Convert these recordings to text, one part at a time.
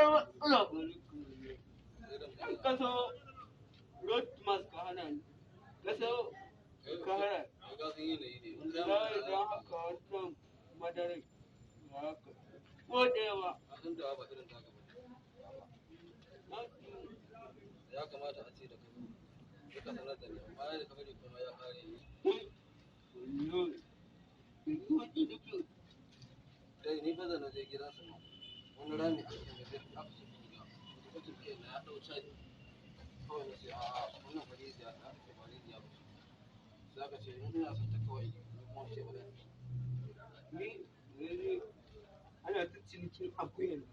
Matsala gari in ka so road mask ka hana ni, ka so ka hana. Ka san yanayi ne. In ka Wallahi don haka wannan madarai ba haka ko ɗaya ba. Ka san da ba irin taka ba. Ya kamata a ce da ka zo duka sanar da ni, amma da ka bari kuma ya kare ni. Kai ni fa da na je gidansu ma wani rami aka shiga sai aka shiga lokacin kai na ya ɗau caji kawai. Na ce a'a, wannan fa rijiya ta aka ce ba rijiya ba ce. Sai aka ce in ina son ta kawai, ni kuma ce ba zan ci. Ni ne ana ta cinikin akuyan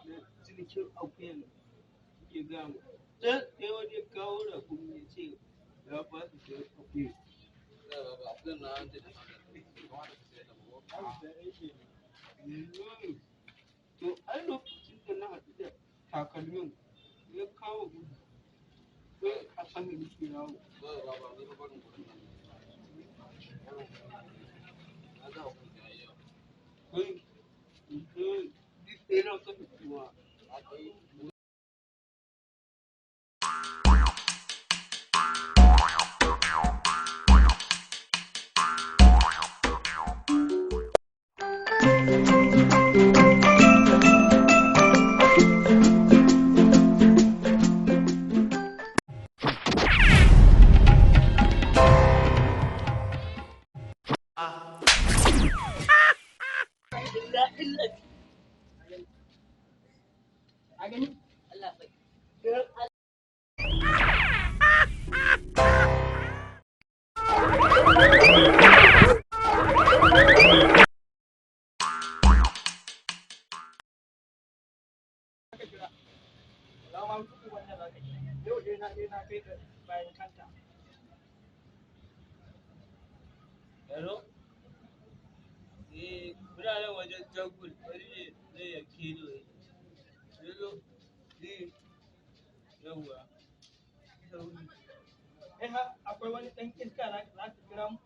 na cinikin akuyan ke gaya mu. Sai wani ya kawo rakumi ya ce ya fasa sayan akuya. Sai ba akuyan na an ce da haka kamata ka sayar da ba ko? To ai lokacin da na haɗu da takalmin ya kawo gudu sai a sama nake yawo. Sai ba ni fa barin gurin nan, barin gurin nan na ga hukun ya yi yawa. Kai kai duk sai na kafa cewa A kai. Illa illa. A gani? Allah bai. Yau dai na dai na kai da bayan kanta. Hello? Eh, muna nan wajen jangul, wani ne zai yanke ni wai. Hello? Eh, yawwa. Sauri. Eh ha, akwai wani ɗan iska za ka kira mu.